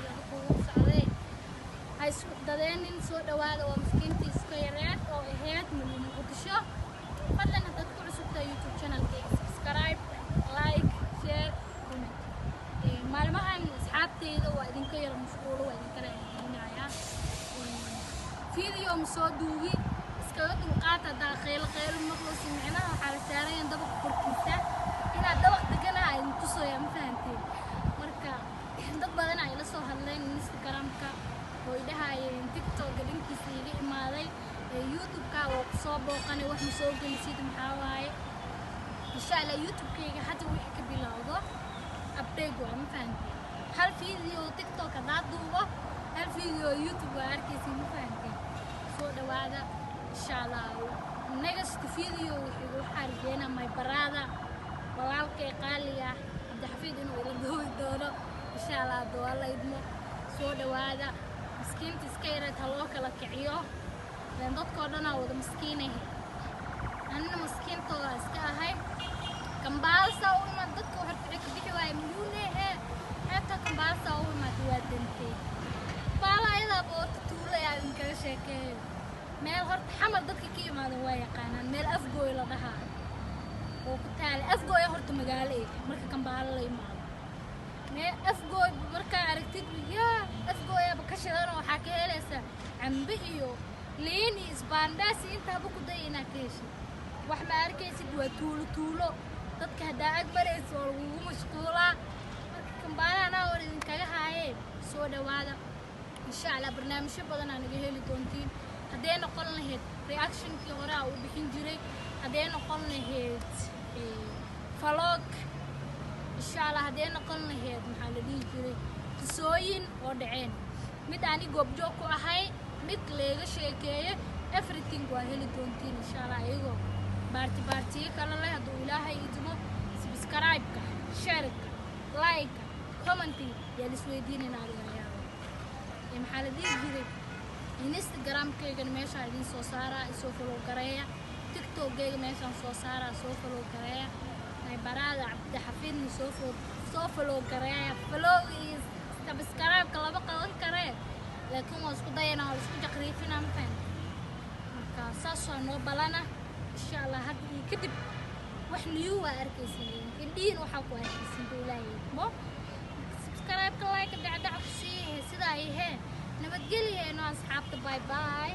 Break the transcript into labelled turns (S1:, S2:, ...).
S1: Asxaabteyda kugu socday ha isku dadeenin. Soo dhawaada, waa miskiintii iska yareed oo ahayd Mulimo Muqdisho. Fadlan haddaad ku cusubtahay YouTube channelkayga, subscribe, like, share, comment. Maalmahan asxaabteyda waa idinka yara mashquulo, waa idinka raaligelinayaa. Video ma soo duubi, iskaga dulqaata haddaa qaylo qaylo maqlaysi. Micnaha waxaa la saarayan dabaqa korkiisa, inaad dabaq deganaha idin tusaya, ma fahanteen? Marka dad badan ay la soo hadleen Instagramka oo i dhahayeen, TikTokka dhankiisa iga imaaday, YouTube-ka waa kusoo booqanay, wax ma soo gelisid, maxaa waaye? Insha Allah YouTube-kayga hadda wixii ka bilowdo update waa, ma fahanteen? Hal video TikTok haddaad duubo, hal video YouTube waa arkaysa, ma fahanteen? Soo dhawaada. Insha Allah next video wuxuu waxaa rajeynaa my brother, walaalkay qaaliga ah, Cabdixafiid, inuu ila duubi doono insha Allah hadduu Alla idmo. Soo dhawaada. Miskiinta iska yareed ha loo kala kiciyo leen, dadkoo dhanaa wada miskiinay, anina miskiintooda iska ahay. Kambaalsa u imaad, dadka horta wixii ka bixi waaye miyuune hee xeebta Kambaalsa u imaad, waa dantay baala ayadaaba horta tuulo ayaa idinkaga sheekeeyo. Meel horta Xamar dadka ka imaadan waa yaqaanaan, meel Afgooy la dhahaa oo ku taala. Afgooya horta magaalo eh marka Kambaalo la imaado, mee Afgooy markaa aragtid, yaa Afgooyaba ka shidan, waxaa ka helaysaa cambe iyo liin iyo isbaandhaasi. Intaaba ku daya inaad ka heshid, wax ma arkaysid, waa tuulo tuulo. Dadka haddaa ag maraysa oo lagugu mashquulaa. Marka Kambaala anaa war idinkaga haayee, soo dhawaada. Insha Allah barnaamijyo badan aa naga heli doontiin, haddee noqon lahayd reactionkii hore aa u bixin jiray, haddee noqon lahayd vlog, insha Allah haddee noqon lahayd, maxaa la dhihi jiray, qisooyin oo dhaceen, mid ani goobjoog ku ahay, mid leega sheekeeye, everything waa heli doontiin insha Allah, iyagoo part-i part-iyo kale leh hadduu Ilaahay idmo. Subscribe-ka, share-ka, like-ka, commenting yaa lisweydiinayna adeerayaal. Maxaa la dhihi jiray, Instagramkaygana meeshaa idin soo saaraa, isoo follow gareeya. TikTokkayga meeshaan soo saaraa, soo follow gareeya. Baraada Cabdixafiidna soo follow gareeya. Follow iyo subscribe-ka laba qaban karee, laakiin waa isku dayana, waa isku jaqriifinaa, ma fahamta? Marka saas waa noo balana insha Allah. Hadda iyo kadib wax new waa arkaysin, indhihiin waxaa ku arkaysin buu Ilaahay idmo. Subscribe-ka, like, dhacdhac ku siihe, sidaa ihee. Nabadgelyeeno asxaabta, bye bye.